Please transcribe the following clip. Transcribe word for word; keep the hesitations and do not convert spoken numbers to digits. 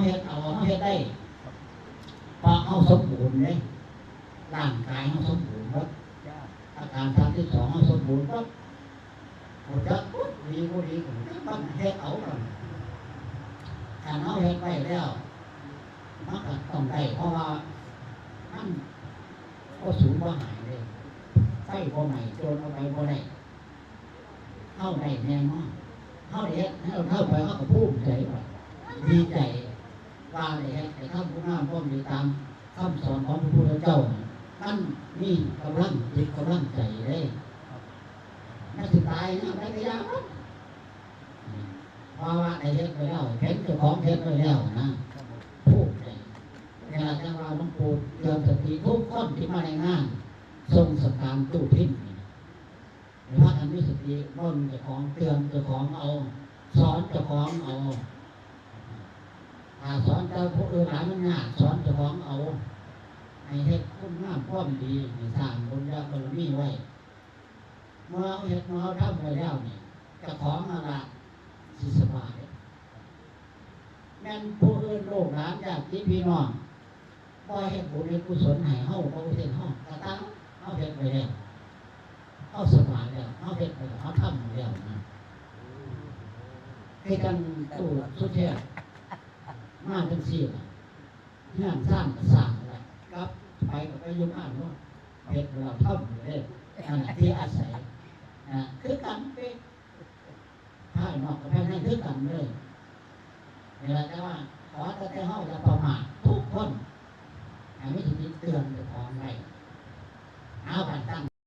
เฮ็ดเอา เฮาเฮ็ดได้ เพราะเฮาสมบูรณ์เด้ ร่างกายเฮาสมบูรณ์หมด อาการสามสิบสองเฮาสมบูรณ์หมด ฮู้จักปุ๊บ ดีบ่ดีก็ฮู้จัก มันเฮ็ดเอา คันเฮาเฮ็ดไว้แล้ว มันก็ต้องได้ เพราะว่ามันบ่สูญบ่หายเลย ไฟบ่ไหม้ โจรเอาไปบ่ได้ เฮาได้แน่นอน เฮาได้เฮ็ด เฮา เฮาไป เฮาก็ภูมิใจว่า ดีใจว่าได้เฮ็ด ได้ทำคุณงามความดีตามคำสอนของพระพุทธเจ้า มันมีกำลังจิตกำลังใจเด้ มันสิตายยามใดก็อย่ามัน เพราะว่าได้เฮ็ดไว้แล้ว เห็นเจ้าของเฮ็ดไว้แล้วนะ ภูมิใจ นี่ล่ะจั่งว่าหลวงปู่เตือนสติทุกคนที่มาในงาน ทรงสการตู้พิมพ์นี่ ให้พากันมีสติเบิ่งเจ้าของ เตือนเจ้าของเอา สอนเจ้าของเอา ถ้าสอนแต่ผู้อื่นหลายมันยาก สอนเจ้าของเอา ให้เฮ็ดคุณงามความดี ให้สร้างบุญญาบารมีไว้ เมื่อเฮาเฮ็ด เมื่อเฮาทำไว้แล้วนี่ เจ้าของนั่นล่ะสิสบาย แม่นผู้อื่น ลูกหลานญาติพี่น้อง บ่เฮ็ดบุญเฮ็ดกุศลให้เฮา บ่อุทิศเฮา ก็ตาม เฮาเฮ็ดไว้แล้ว เฮาสบายแล้ว เฮาเฮ็ดไว้แล้ว เฮาทำไว้แล้วนะ คือจั่งตู้สุเทพมาจั่งซี้ล่ะ เฮือนซานก็สร้างแล้ว กลับไปก็ไปอยู่บ้านโลด เฮ็ดไว้แล้ว ทำไว้แล้ว นั่นน่ะที่อาศัย นะ คือกันเป๊ะ ภายนอกกับภายในคือกันเลย นี่ล่ะจั่งว่า ขอแต่เฮาอย่าประมาททุกคน ให้มีสติเตือน